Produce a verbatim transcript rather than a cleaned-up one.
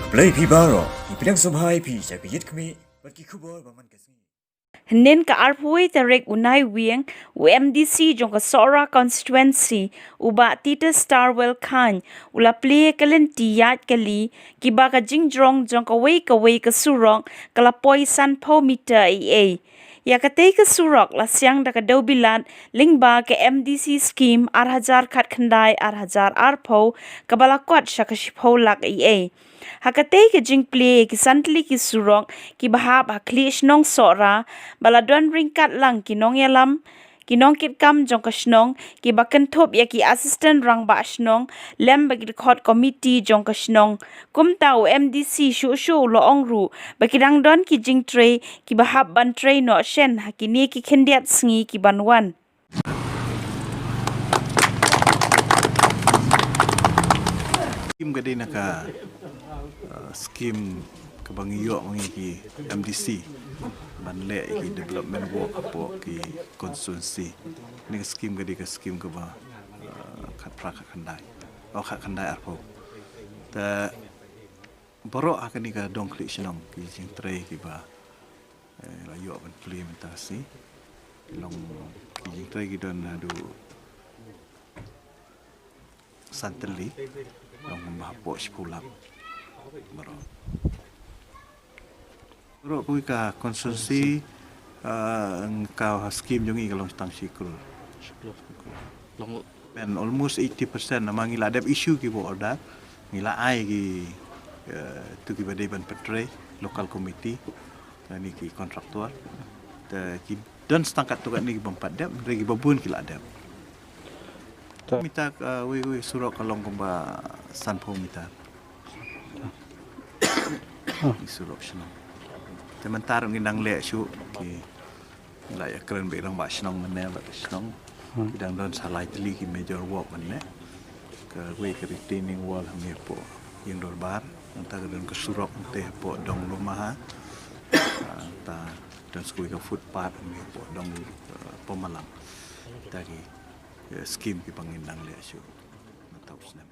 Blei phi baroh, ngi pdiang sngewbha ïa phi sha ka Ïit Khmih bad ki khubor ba man ka sngi. Hynnin ka arphew wei tarik u Naiwieng, u M D C jong ka Sohra Constituency, u Bah Titus Starwell Chyne, u la plie ka lynti ïaid kali, kiba ka jingjrong jong kawei kawei ka surok ka la poi sanphew meter ei ei. Ïa katei ka surok la siang da ka dewbilat lyngba ka M D C scheme ar hajar khatkhyndai ar hajar arphew, kaba la kot sha ka shiphew lak ei ei. Ha katei ka jingplie ïa ki san tylli ki surok kiba hap ha khlieh shnong Sohra, ba la don ryngkat lang ki nongïalam, ki nongkitkam jong ka shnong, kiba kynthup ïa ki assistant rangbah shnong lem bad ki dkhot komiti jong ka shnong. Kumta u M D C shuh shuh u la ong ruh ba ki dang don ki jingtrei kiba hap ban trei noh shen ha kine ki khyndiat sngi ki ban wan. Skim ka dei na ka, uh, skim kaba ngi ïoh ma ngi ki M D C ban leh ïa ki development work hapoh ki constituency. Kane ka skim ka dei ka skim kaba, uh, khatphra khatkhyndai, oh, khatkhyndai arphew. Te baroh ha kane ka dong khlieh shnong ki jingtrei kiba, eh, la ïoh ban plie mynta shi. Long ki jingtrei ki don haduh san tylli, long kumba hapoh shiphew lak baroh. Baroh kawei ka constituency, eh, ka skim jong ngi ka long tang shi klur. Long And almost eighty percent namar ngi la dep issue ki work order, ngi la ai ki, eh, to kiba dei ban pyntrei, local committee, lane ki contractor. Te ki don tang katto katne ki bym pat dep, hynrei kiba bun ki la dep. Te mita, eh, wei wei surok ka long kumba sanphew meter. Ki surok shnong. Te mynta ruh ngi dang leh shuh ki, la ïakren bad i rangbah shnong mynne bad i shnong. Hmm. Ki dang don sa lai tylli ki major work mynne. Kawei ka retaining wall hangne hapoh ïing dorbar. Nangta ka don ka surok nangta hapoh dong Lumaha. Ah, nangta don sa kawei ka footpath hangne hapoh dong, eh, Pamalang. Kita ki, eh, skim kiba ngin dang leh shuh mynta u snem.